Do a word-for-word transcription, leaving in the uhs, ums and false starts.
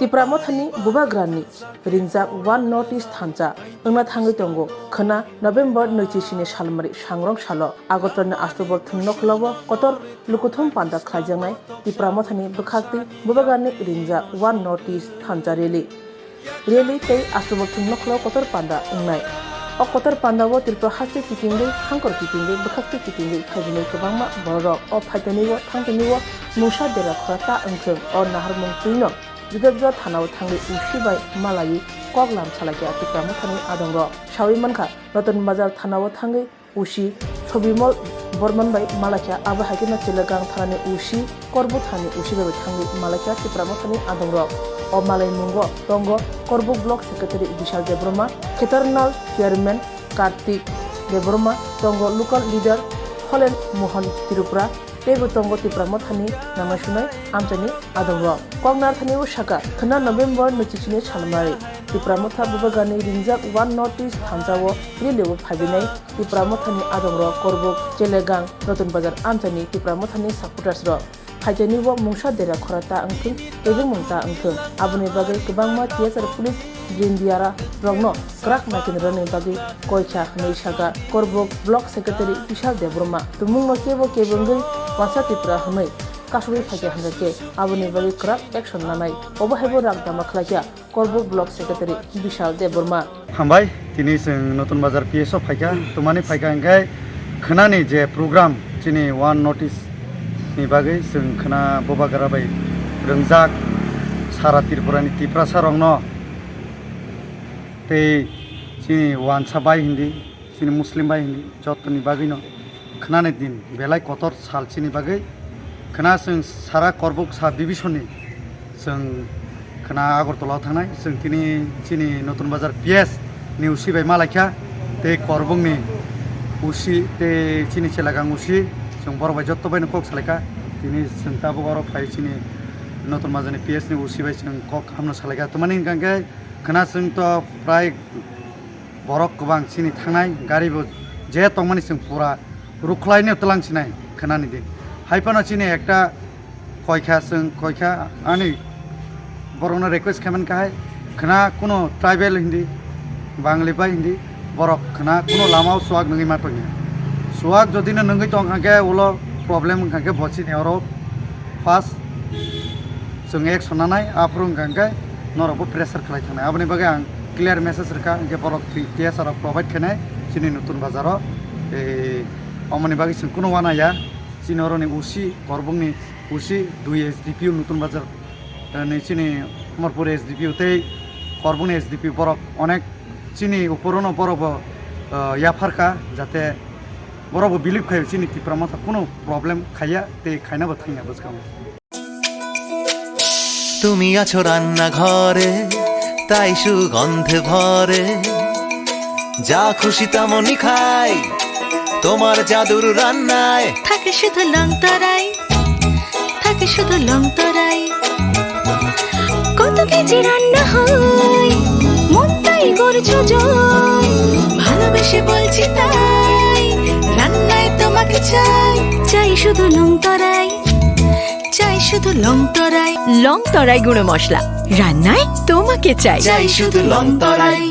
Tipra Mothani Bubagrani ringjak One North East thansa wngna thangwi tongo. Khwna November nwichi sini salmari sangrong salo Agartala ni Ashtabal Thwng Nokhlao kotor lukuthum panda khlaijaknai Tipra Mothani bwkhaktwi Bubagrani ringjak One North East thansa rally. Rally tei Ashtabal Thwng Nokhlao kotor panda wngnai. O kotor pandao Tripura haste kitingwi, hangkor kitingwi, bwkhaktwi kitingwi phaibini kwbangma bororok o phaitani o thangtani o mungsa dera khorata wngthwng, o naharmung twino juda juda thanao thangwi usi bai malaiwi kok lam salaikha Tipra Mothani adongrok. Sawi mankha, Ratan Bazar thanao thangwi usi Sobimol Borman bai malakha, abo hai kheno Chelegang thanani usi, Korbuk thanani usi bai thangwi malakha Tipra Mothani adongrok. O malaimungo tongo Korbuk Block Secretary Bishal Debbarma, Khetarnal Chairman Kartik Debbarma, tongo local leader Holen Mohan Tripura, teibo tongo Tipra Mothani nangnaisumai amchaini adongrok. Kok narthani o saka, khwna November nwichi sini salmari Tipra Motha Bubagrani ringjak One North East thansa o rally o phaibinai Tipra Mothani adongrok Korbuk, Chelegang, Ratan Bazar amchaini Tipra Mothani supporters rok. Phaitani o mungsa dera khorata wngthwng, tebimung ta wngthwng. Aboni bagwi kwbangma T S R police brindiara rokno kwrak naikinrani bagwi koikha hwnwi saka Korbuk Block Secretary Bishal Debbarma. Tumungno kebo kebo wngwi wansa Tipra hwnwi kasugwi phaikha hwnkhe aboni bagwi kwrak action lanai. Obo haibo rak dama khlaikha Korbuk Block Secretary Bishal Debbarma. Hambai, tini chwng Notun Bazar P S o phaikha, tumani phaikha hwnkhe khwnani je program chini One North East ni bagwi chwng khwna Bubagra bai rwngjak sara Tripura ni Tiprasa rokno tei chini wansa bai hindi, chini Muslim bai hindi, jottoni bagwino khwnani din belai kotor sal chini bagwi. Khwna chwng sara Korbuk sub division ni chwng khwna Agartala o thangnai, chwng tini chini Notun Bazar P S ni usi bai malaikha, tei Korbuk ni usi tei chini Chelagang usi, chwng borok bai jotto bai no kok salaikha. Tini chwng tabuk oro phai chini Notun Bazar ni P S ni usi bai chwng kok hamno salaikha. Tumani hwnkha khe khwna chwng to prai borok kwbang chini thangnai, gari bo je tongmani chwng pura rukhlaino twlang sinai khwnani di. Hai phano chini ekta koikha chwng koikha ani borokno request khaimani kahai khwna kuno tribal hindi, Bangli bai hindi borok khwna kuno lamao chuwak nungwi ma tongya. Chuwak jodi no nungwi tong kha khe ulo problem wng kha khe bo chini oro first chwng action nanai, aphuru wngkha hwnkhe norokbo pressure khlai thangnai. Aboni bagwi ang clear message rwkha, hwnkhe borok twi T S R rok provide khainai chini Notun Bazar o. Tei omoni bagwi chwng kunu uanaya, chini oroni usi, Korbukni usi, dui S D P O Notun Bazar, eh, ni chini Amarpur S D P O tei Korbukni S D P O borok onek chini uporono borokbo, eh, yapharkha, jate borokbo believe khaio chini Tipra Motha kunu problem khaiya tei khainabo thangya bwskango. তুমি আছো রান্নাঘরে, তাই সুগন্ধে ভরে। যা খুশি তেমনই খাই, তোমার জাদুর রান্নায়। থাকে শুধু লং তরাই, থাকে শুধু লং তরাই। কত কেজি রান্না হয়, মনটাই করছো জয়। ভালোবেসে বলছি তাই, রান্নায় তোমাকে চাই। চাই শুধু লং তরাই, চাই শুধু লং তরাই। লং তরাই গুঁড়ো মশলা, রান্নায় তোমাকে চাই। চাই শুধু লং তরাই।